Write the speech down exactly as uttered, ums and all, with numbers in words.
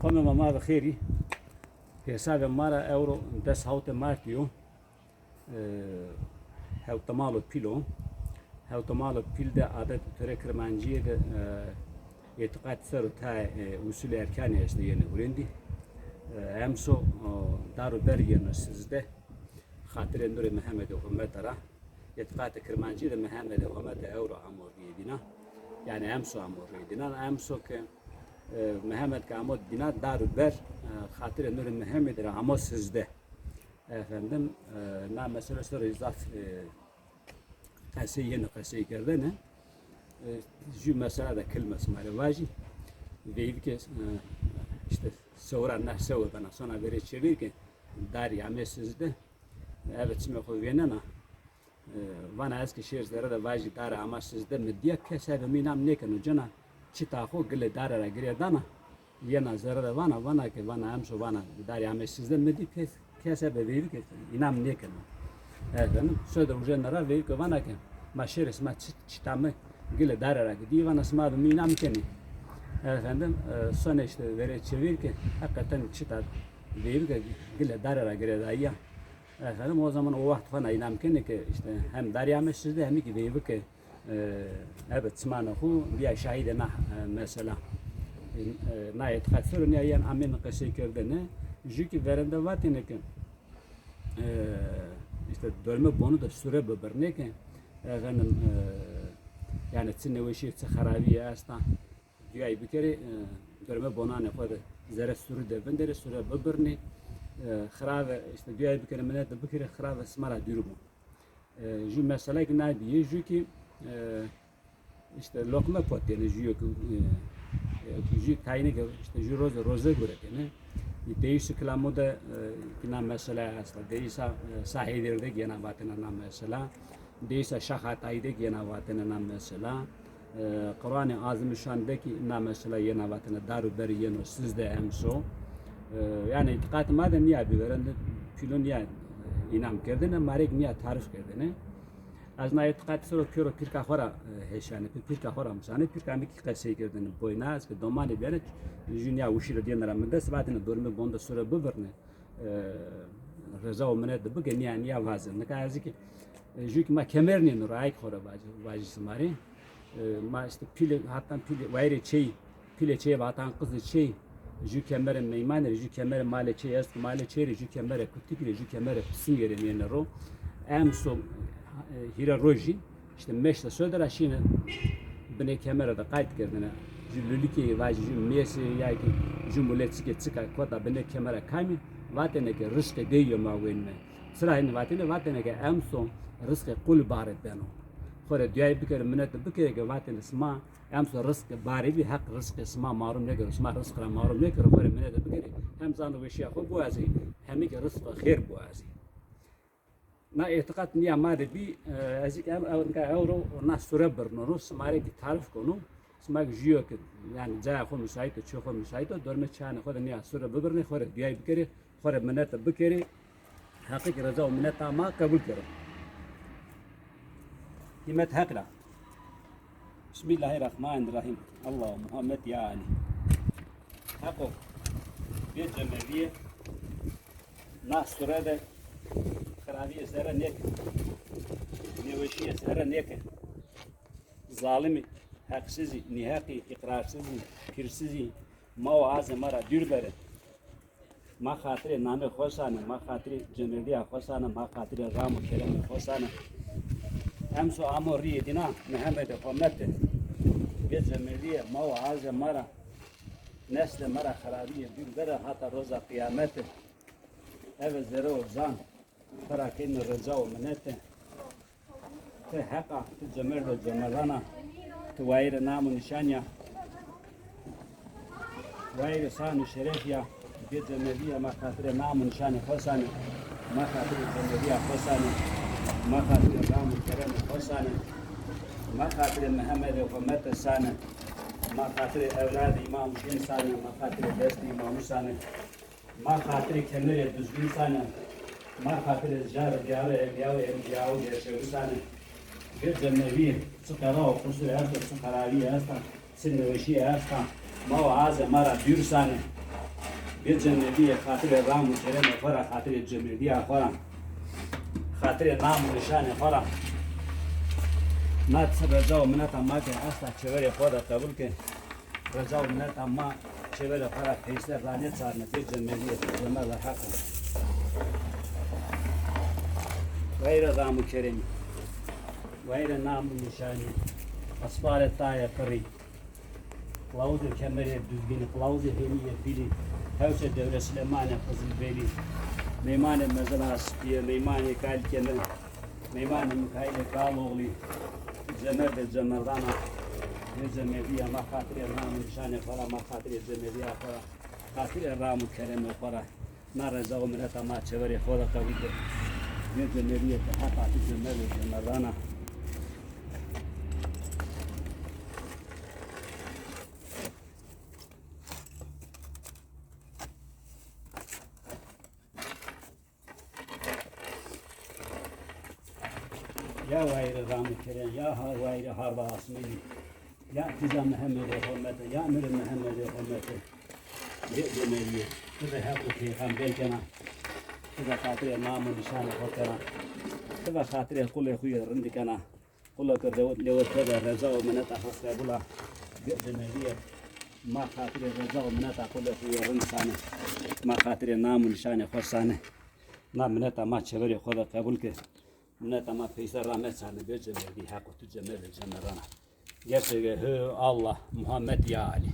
Qomê ma, ma bi xêrî. Hesabê ma ra ewro des hawtê Martî yo. E, hewtemalo pîl o. Hewtemalo pîl de adet û torê Kirmancîye de, e, îtîqat ser o tayê, e, usulê erkanî estê yenê hurêndî. E, emso, o, dar û ber yeno sizdeh. Xatirê nurê Mihemedê Homete ra. Îtîqatê Kirmancî de Mihemedê Homete ewro amo rîyê dîna. Yanî emso amo rîyê dîna. Emso ke, e, Mihemed ke amo dîna dar û ber, e, xatirê nurê Mihemedî ra amo sizdeh. Efendim, e, na mesele ser o zaf, e, qesey yenê qesey kerdene. E, jü mesela de kilme sima rê vajî. Veyvike, e, îşte sewra na sewe bena sona verê çevîr ke darî amê sizdeh. Eve çimê xo vênena. E, vana ez ke şêr zere de vajî dare ama sizdeh mi dîya, kes eve mi înam nêkeno. Cena çita xo gilê dare ra girê dana. Yena zere de vana, vana ke vana emso vana darî amê sizdeh mi dî, kes, kes eve veyvike înam nêkeno. Efendim, so de ujena ra veyvike vana ke ma şêrê sima çi-, çita mi gilê dare ra gidî, vana sima eve mi înam kenî. Efendim, e, sone îşte verê çevîr ke heqeten çita veyvike gilê dare ra girê dayî ya. Efendim, o zaman o waxt vana înam kenê ke îşte hem darî amê sizdeh hem kî veyvike, e, ebe çimanê xo bîya şahîdê na, e, mesela. E, e, na îtîqat ser o nîya yen amêne qesey kerdene. Jü kî verende vatêne ke, e, îşte dormê bonu de sure bibirnê ke, efendim, e, yanî çi nêweşîye, çi xerabîye esta. Duyay bikerê, e, dormê bonanê xo de zere surî de vinderê, sure bibirnê. E, xirave, îşte duyay bikerê, minet de bikerê, xirave sima ra dûr bo. E, jü mesela kî na bîye, jü kî, e, îşte loqme potêne, jü yo kî, e, e, jü tayîne ke îşte jü roze roze guretêne. Deyîsê kilamo de, e, kî na mesela esta. Deyîsa, e, Sahêdêr de gêna vatêne na mesela. Deyîsa Şax Atayî de gêna vatêne na mesela. E, Quranê Azimuşan de kî na mesela yena vatêne, dar û berî yeno sizdeh emso. E, yanî îtîqatê ma de nîya bî, verende pîlo nîya, e, înam kerdêne, ma rê kî nîya tarîf kerdêne. Ez na îtîqatî ser o pêro pîrka xo ra, e, heşane, pê pîrka xo ra musane, pîrka mi kî qesey kerdêne boyna, ez ke domanê bîyane, jü nîya wişîre dêne ra mi dest, vatêne dormê bon de sure bibirne. E, reza û minet de bike, nîya, nîya vaze. Nika ez kî, e, jü kî ma kemer nêno ra, ay kî xo ra vajî, vajî sima rê. E, ma îşte pîlê, hatan pîlê, wayîrê çêyî, pîlê çêyî, hatan qizê çêyî, jü kemerê meymanî rê, jü kemerê malê çêyî esto, malê çêyî rê, jü kemerê kutikî rê, jü kemerê pisingî rê nêne ro. Emso, e, hîrê rojî, îşte meşte so de ra şîne binê kemere de qayt kerdêne. Jü lulikê vajî, jü mêsê ya kî jü mule çike çika kota binê kemere kamî, vatêne ke rizqê dey yo ma wenîme. Çira hînî vatêne? Vatêne ke emso rizqê qul barê beno. Xo rê duyay bikerê, minet bikerê ke vatêne sima emso rizqê barê bî, Heq rizqê sima marum nêkero, sima rizq ra marum nêkero, xo rê minet bikerê. Hem zan weşîya xo biwazê, hem kî rizqê xêr biwazê. Na îtîqat nîya ma de bî, e, ez kî em, ew, nika ewro na sure birno ro, sima rê kî tarîf kono. Sima kî jü yo ke, yanî cayê xo musaît o, çê xo musaît o, dormê çayanê xo de nîya sure bibirnê, xo rê duyay bikerê, xo rê minete bikerê. Heqî kî reza û mineta ma qebul kero. Hîmet Heq ra. Bismillahirrahmanirrahîm. Allahu Muhammed ya Alî. Heqo, bê cemevîye, na sure de xirabîye zere nêke. Nêweşîye zere nêke. Zalimî, heqsizî, nîheqî, îqrarsizî, pîrsizî, ma û azê ma ra dûr bere. Ma xatirê namê xo sane, ma xatirê cemevîya xo sane, ma xatirê ram û keremê xo sane. Emso amo rîyê dîna Mihemedê Homete. Bê cemevîye ma û azê ma ra, neslê ma ra xirabîye dûr bere hata roza qîyamete. Eve zere û zan to ra kenê rica û minete. Ti heq a, ti cemerd o cemerdan a, ti wayîrê nam û nîşan a, wayîrê şan û şeref a. Bê cemevîye ma xatirê nam û nîşanê xo sane, ma xatirê cemevîya xo sane, ma xatirê ram û keremê xo sane, ma xatirê Mihemedê Homete sane, ma xatirê ewladê Îmam Husên sane, ma xatirê destê Îmamu sane. Ma xatirê kemerê Duzgin sane, ma xatirê jar û diyarê ewliya û enbiya û gerçewi sane. Bê cemevîye, çi qera û qusur esto, çi xerabîye esta, çi nêweşîye esta, ma û azê ma ra dûr sane. Bê cemêrdîye, xatirê ram û keremê xo ra, xatirê cemêrdîya xo ra, xatirê nam û nîşanê xo ra. Na ti reca û mineta ma ke esta çêverê xo de qebul ke. Reca û mineta ma çêverê xo ra peyser ra nêçarne, bê cemêrdîye, ti cemerde Heq o. Wayîrê ram û keremî, wayîrê nam û nîşanî, esparê tayê qirî, qilawuzê kemerê duzgînî, qilawuzê hênîyê pîlî, hewşê Dewrê Silêmanê Qizilbelî, meymanê Mezila Spîye, meymanê Kalkê mi, meymanê Mikaîlê Kaloğlî, cemerdê cemerdan a, bê cemêrdîye ma xatirê nam û nîşanê xo ra, ma xatirê cemêrdîya xo ra, xatirê ram û keremê xo ra. Na reca û mineta ma çêverê xo de qebul ke. Bê cemêrdîye, ti Heq a, ti cemerdê cemerdan a. Ya wayîrê ram û kerem, ya ha-, wayîrê hard û asmênî. Ya tîja Mihemedê homete, ya mi rê Mihemedê homete. Bê cemêrdîye, ti ve Heq û peyxamber kena. Ti ve xatirê nam û nîşanê xo kena. Ti ve xatirê qulê xo yê rind kena. Qulo ke lewê, lewê to de reca û mineta xo qebul a. Bê cemêrdîye, ma xatirê reca û mineta qulê xo yê rind sane. Ma xatirê nam û nîşanê xo sane. Na mineta ma çêverê xo de qebul ke. Mineta ma peyser ra meçarne, bê cemêrdî, Heq o, tu cemerdê cemerdan a. Gerçeke, hê Allah, Muhammed ya Alî.